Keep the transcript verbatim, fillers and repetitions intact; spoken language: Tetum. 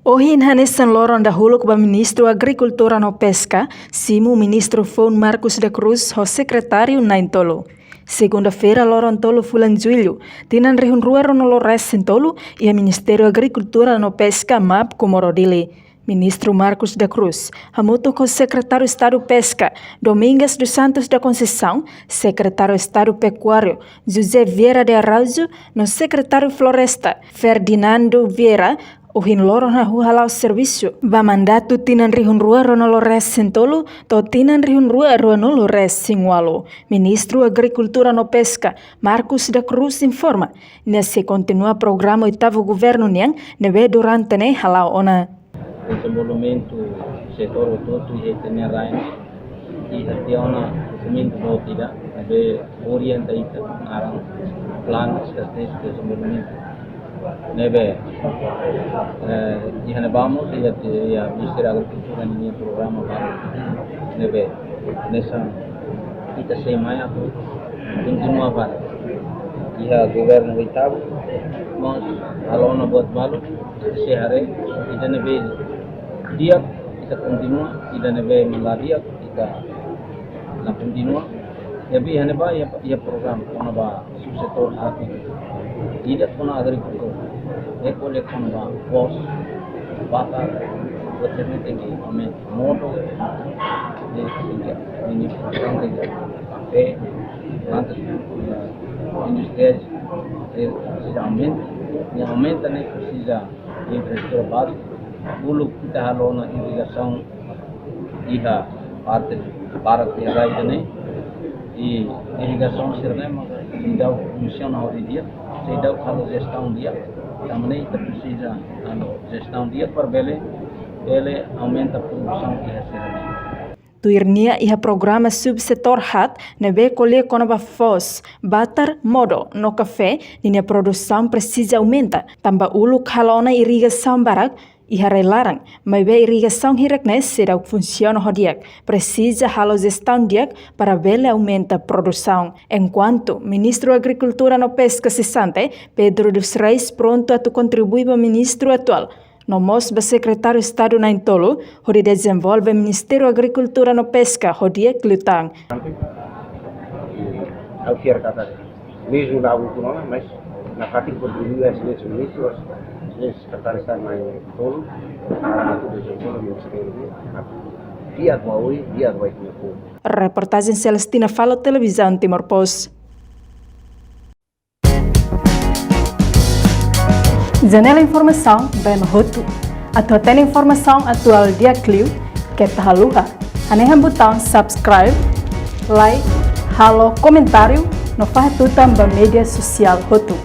Ohin hanesan loron dahuluk ba Ministru Agrikultura no Peska, simu Ministru Foun Marcos da Cruz ho sekretáriu na'in-tolu. Segunda-feira, loron tolu fulan Jullu, tinan rihun rua ruanulu-resin-tolu, iha Ministériu Agrikultura no Peska, map, Comoro, Dili. Ministru Marcos da Cruz hamutuk ho Sekretáriu Estadu Peska, Domingas dos Santos da Conceição, Sekretáriu Estadu Pekuáriu, José Vieira de Araújo, no Sekretáriu Floresta, Ferdinando Vieira, ohin loron hahú hala'o servisu ba mandatu tinan rihun rua ruanulu-resin-tolu to'o tinan rihun rua ruanulu-resin-ualu. Ministru Agrikultura no Peska, Marcos da Cruz, informa, nia sei kontinua programa oitavu governu nian ne'ebé durante ne'e hala'o ona. Dezenvolvimentu setór hotu-hotu iha ita-nia rain, iha tiha ona dokumentu boot ida ne'ebé orienta ita, naran Planu Estratéjiku Dezenvolvimentu. Ne'ebé, eh, iha ne'ebá mós iha, iha Ministériu Agrikultura ninia programa balu. Ne'ebé, hanesan ita sei mai atu kontinua fali. Iha governu oitavu, mós halo ona buat balu, ita sei haree, ida ne'ebé di'ak, ita kontinua, ida ne'ebé mak la di'ak, ita la kontinua. Ne'ebé iha ne'ebá iha, iha programa kona-ba subsetór haat. Ida kona agrikultura. Ne'e ko'alia kona-ba foos, bakar, buat sira-ne'e tenke aumenta. Modo, ne'e tenke, ne'e tenke kafé, plantas, eh, industriais, eh, presiza aumenta. Ne'e aumenta ne'e presiza infraestrutura báziku. Uluk ita halo ona irrigasaun iha parte barak iha rai ida-ne'e, i irrigasaun sira-ne'e maka seidauk funsiona ho di'ak, seidauk halo jestaun di'ak. Tanba ne'e ita presiza halo jestaun di'ak para bele, bele aumenta produsaun iha sira-ne'e. Tuir nia, iha programa subsetór haat ne'ebé ko'alia kona-ba foos, bakar, modo no kafé, ninia produsaun presiza aumenta, tanba uluk halo ona irrigasaun barak iha rai laran, maibé irrigasaun hirak-ne'e seidauk funsiona ho di'ak, presiza halo jestaun di'ak para bele aumenta produsaun. Enkuantu Ministru Agrikultura no Peska sesante, Pedro dos Reis, prontu atu kontribui ba ministru atuál, no mós ba Sekretáriu Estadu na'in-tolu, hodi dezenvolve Ministériu Agrikultura no Peska ho di'ak liután. Ha'u fiar katak, mezmu dahuluk ona, mas nafatin kontribui ba Exelénsia Ministru, Exelénsia Sekretáriu Estadu na'in-tolu, para atu dezenvolve Ministériu, atu di'ak ba oin, di'ak ba ita-nia povu. Reportajen Celestina Falo, Televizaun Timor Post. Janela informasaun ba ema hotu. Atu hatene informasaun atuál di'ak liu, keta haluha hanehan butaun subscribe, like, halo komentáriu, no fahe tutan ba média sosiál hotu.